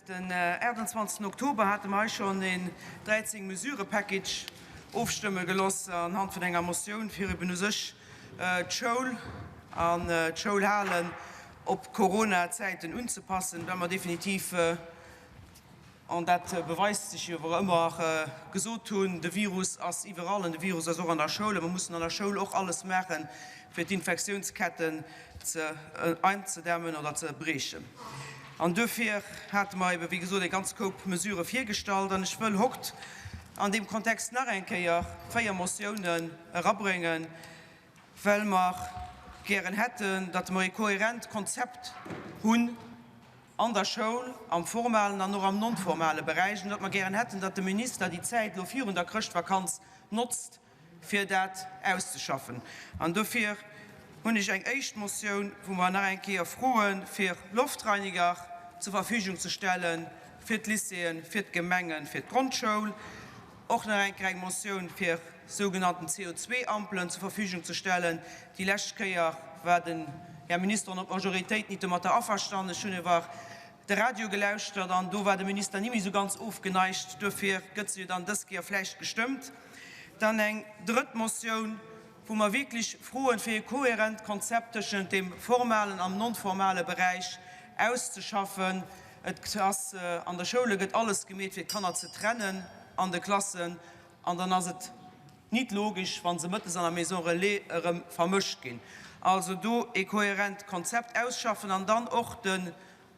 Den 28 Oktober hate mer hei schonn een 13 Mesure-Package ofstëmme geloss anhand vun enger Motioun, fir eben u sech d'Schoul an d'Schoulhalen op d'Corona-Zäiten unzepassen, well mer definitiv, an dat beweist sech jo awer ëmmer, gesot hunn, de Virus ass iwwerall an de Virus ass och an der Schoul a mer mussen an der Schoul och alles maachen, fir d'Infektiounsketten ze einzedämmen oder ze briechen. An duerfir hate mer ebe wéi gesot e ganz Koup Mesurë virgestallt. An ech wëll hokt an deem Kontext nach eng Kéier 4 Motiounen erabréngen, well mer gären hätten, datt mer e kohärent Konzept hunn an der Schoul, am formalen an och am non-formale Beräich, an datt mer gären hätten, datt de Minister déi Zäit elo virun der Chrëschtvakanz notzt, fir dat auszeschaffen. An dofir hunn ech eng éischt Motioun, wou mer nach eng Kéier froen, fir Loftreiniger zur Verfügung ze stelle fir d'Lycéeën, fir d'Gemengen, fir d'Grondschoul. Och nach eng Kéier eng Motioun, fir sougenannten CO2-Ampelen zur Verfügung ze stellen. Déi lescht Kéier war den Här Minister an och d'Majoritéit nit domatter averstanen. Ech hunn iwwer de Radio gelauschtert an do war de Minister ni méi esou ganz ofgeneigt. Duerfir gëtt se jo dann dës Kéier vläicht gestëmmt. Dann eng drëtt Motioun, wou mer wierklech froen, fir e kohärent Konzept tëschent dem formalen an non-formale Beräich auszeschaffen. Et ass, an der Schoule gëtt alles gemeet, fir d'Kanner ze trennen an de Klassen, an dann ass et nit logesch, wa se mëttes an der Maison relais erëm vermëscht ginn. Also do e kohärent Konzept ausschaffen an dann och den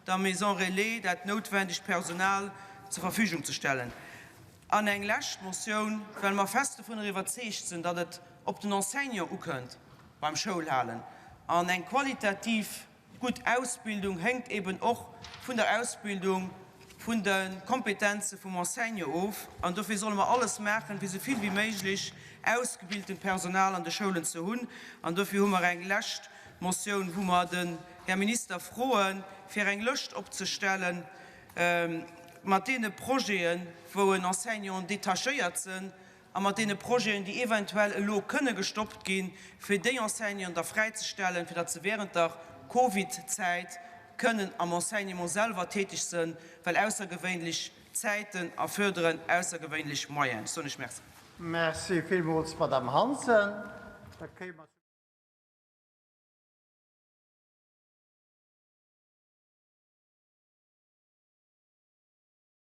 der Maison relais dat noutwendegt Personal zur Verfügung ze stellen. An eng lescht Motioun, well mer fest dovunner iwwerzeegt sinn, datt et op den Enseignant ukënnt beim Schoulhalen an eng qualitativ gutt Ausbildung héngt eben och vun der Ausbildung, vun de Kompetenze vum Enseignant of. An dofir solle mer alles maachen, fir esou vill wéi méiglech ausgebiltent Personal an de Schoulen ze hunn. An dofir hu mer eng lescht Motioun, wou mer den Här Minister froen, fir eng Lëscht opzestellen mat deene Projeten, wou en Enseignant détachéiert sënn, a mat deene Projeten, déi eventuell elo kënne gestoppt ginn, fir déi Enseignanten da fräizestellen, fir datt se während der Covid-Zäit kënnen am Enseignement selwer tätig sënn, well aussergewéinlech Zäiten erförderen aussergewéinlech Moyenen. Ech soen lech Merci. Merci villmools, Madame Hansen. Da kéime mer.